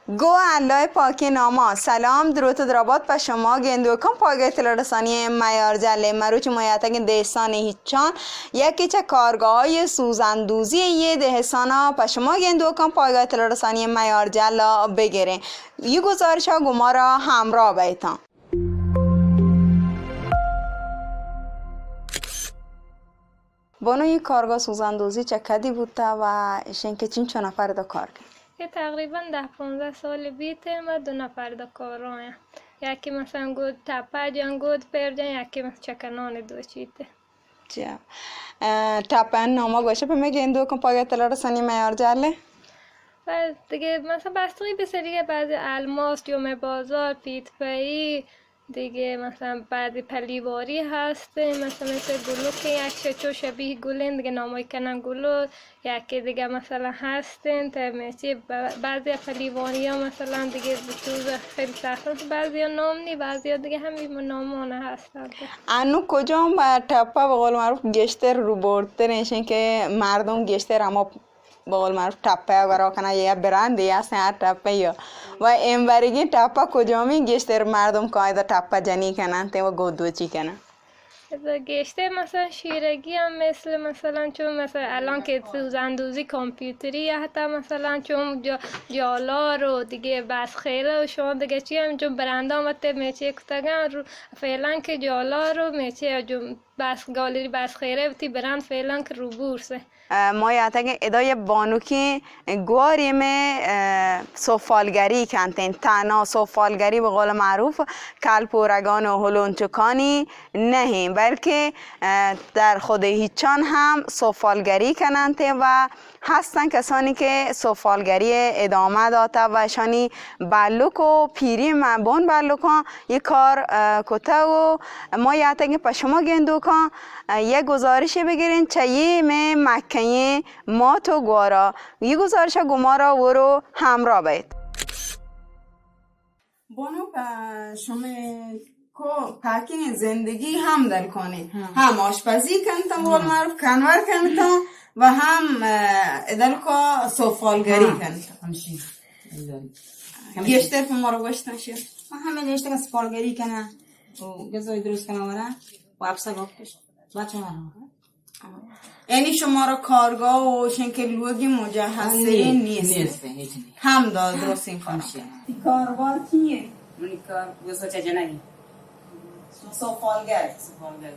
گوں اللہ پاکیں ناما سلام، دروت و درابات پہ شما گندوکاں پاگہ اطلاع رسانی میار جلے۔ مروچ ما یاتگیں دیسان ہچان یکی چہ کارگاہ‌های سوزاندوزی یہ دہستانا پہ شما گندوکاں پاگہ اطلاع رسانی میار جلا بگریں۔ یہ گزارشا گمارا ہمراہ بیتاں۔ بانو، یہ کارگاہ سوزاندوزی چہ کدی بوتا و ایشین کہ چنچو نفر دا کار کن؟ یہ تقریباً دہ پانزدہ سال بیت، ما دو نفر دا کار آیا۔ یکی مثلاً گود ٹپا جان، گود پر جان، یکی مثلاً چکنان دو چیتے۔ جا۔ اه، ٹپا نامہ گوشے پہ میں گندوکاں پاگہ اطلاع رسانی میار جلے۔ بس دیگه مثلاً بستگی به سری بعضی الماس، جمعه بازار، پیت پئی، دیگه مثلاً بعضی پلیواری هستن، مثلاً مثل گلوک، یک شچو شبیه گلن، دیگه نامای کنن گلو، یکی دیگه مثلاً هستن، تا میچی ب-، بعضی پلیواری ها مثلاً دیگه چوز خیلی سخت است، بعضی ها نام نی، بعضی ها دیگه همین نامان هستن. انو کجام ٹپا به قول معروف گیشتر رو برتر ایشن که مردم گیشتر اما به قول معروف ٹپہ ءَ گورا کناں، یا برانڈے ہستیں ہر ٹپہ ءَ، و امبرگیں ٹپہ کجامیں گیشتر مردم قاعدہ ٹپہ جنی کننت و گودوچی کننت؟ گیشتر مثلاً شیرگی ہم مثل مثلاً چون مثلاً الان کہ سوزاندوزی کامپیوتری ہتا، مثلاً چون جا-، جالار و دیگه بس خیره و شما دیگه چی ہم چون برندان وتے میچے کتگن رو فعلاً کہ جالار و میچے جو بس گالری بس خیره وتی برند فعلاً کہ رو بورسه. اه، ما یاتگیں ادا یه بانوکیں گواری میں، اه، سفالگری کنتیں. تنها سفالگری به قول معروف کلپورگان و هلونچکانی نہیں، بلکه، اه، در خود هیچان هم سفالگری کننت و هستن کسانی که سفالگری ادامه داته و شانی بلوک و پیری مبون بلوکان یہ کار، اه، کته و ما یاتگیں په شما گندوکان، اه، یک گزارشے بگریں چہ یہ میں مکہیں مات و گوارا. یہ گزارشا گمارا ورو ہمراہ بیت. بانو، پہ شمے کو پاکیں زندگی ہم در کنی. ہاں. ہم آشپزی کنتاں، ہاں. قول معروف کنور کنتاں و ہم، اه، ادل کو سفالگری، ہاں، کنتاں. ہمشی. گیشتر پہ مارا گوشتن شیر. من ہمے نشتگاں سفالگری کناں و غذای درست کناں وراں و اپسا گپ کش. بچہ من. یعنی شمارا کارگاہ و شنکہ لوگی مجهز نیست؟ نیست، هیچ نیست. هم دا درستین کار. همشی. تی کاروبار چیه؟ منی کار گوسو چه جنگی. سفالگر. سفالگر.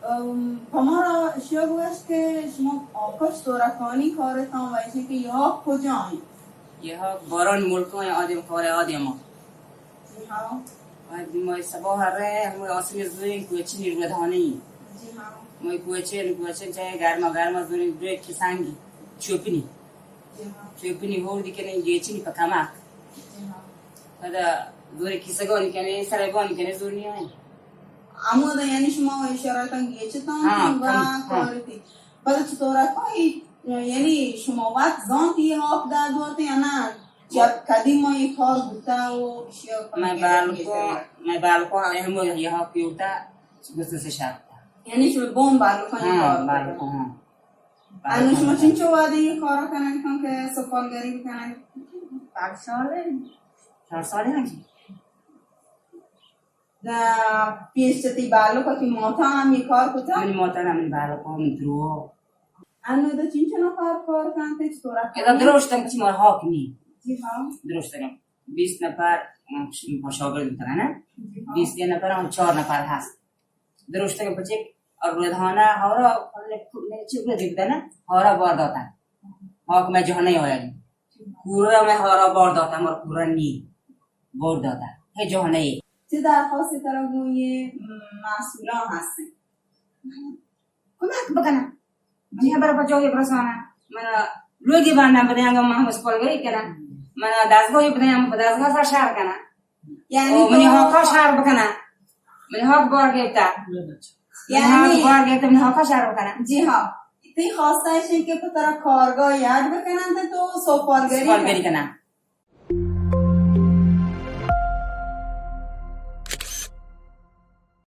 ام، پہ مارا شیو گوشت کہ شما آکش تورکانی کارتان و ایشی کہ یہاک کجا ایں؟ یہاک باران ملکان آدم کار آدم. جی ہاں. ما سبا ہر رہے ہم آسمی زوریں کوچنی رودھانی. جی ہاں. ما کوچن، کوچن چاہے گرما، گرما زوریں دوی کسانگی چوپنی. جی ہاں. چوپنی ہور دی کنیں گیچنی پہ کمک. جی ہاں. پدا زوریں کسگانی کنیں، سرگانی کنیں، زور نہیں آئیں. ہمودا یعنی شما اشارتاں گیچتاں، ہاں، و کم، ہاں. کارتی. پدا چطور ات؟ یعنی شما وت زانت یہ ہاک داد وت یا نا؟ چہ کدی ما یہ کار بوتا و اشیا میں بالکو، میں بالکو ہم یہ ہاک یوتا گزشتہ شب. یعنی شما بون بالکو یہ، ہاں، کار بوتا؟ بالکو، ہاں. انو شما چنچو وادی یہ کار کنن کن کہ سفالگری بکنن؟ چار سال ہے. چار سال ہے جی. دا پیش چہ تی بالک ءَ تی ماتاں ہم یہ کار کتا؟ منی ماتاں ہم، منی بالک ءَ، منی درو. انو دا چنچو نفر کار کنت، چطور ات؟ ادا دروشتن چی مار ہاک نی. جی ہاں. دروشتن بیست نفر، م، ش-، شاگرد بوتن نا؟ جی ہاں. بیست نفر ہم چار نفر ہست. دروشتن پچک اور رودھانہ ہورا، چی بدی بدن، ہورا بار داتن. ہاک میں جہنے آیا. کورا میں ہورا بار داتن، مر کورا نی. بار داتن. ہے جہنے. چه درخواست ترا گون یہ، م، مسئولان ہستن؟ کمک بکنن. من خبر پر جوی برسانا. من لوگی باندم بدیاں، من ہم اسپالگری کنن. من دستگاہی بدیاں، من دستگاہ سر شہر کنن. یعنی او منی تو ہاکا شہر بکنن. منی ہاک بار گیتا. یعنی منی ہاک بار گیتا، منی ہاکا شہر بکنن. جی ہاں. تی خواسته ایشی که پتر کارگاه یاد بکنن تو سفالگری، سفالگری کنن.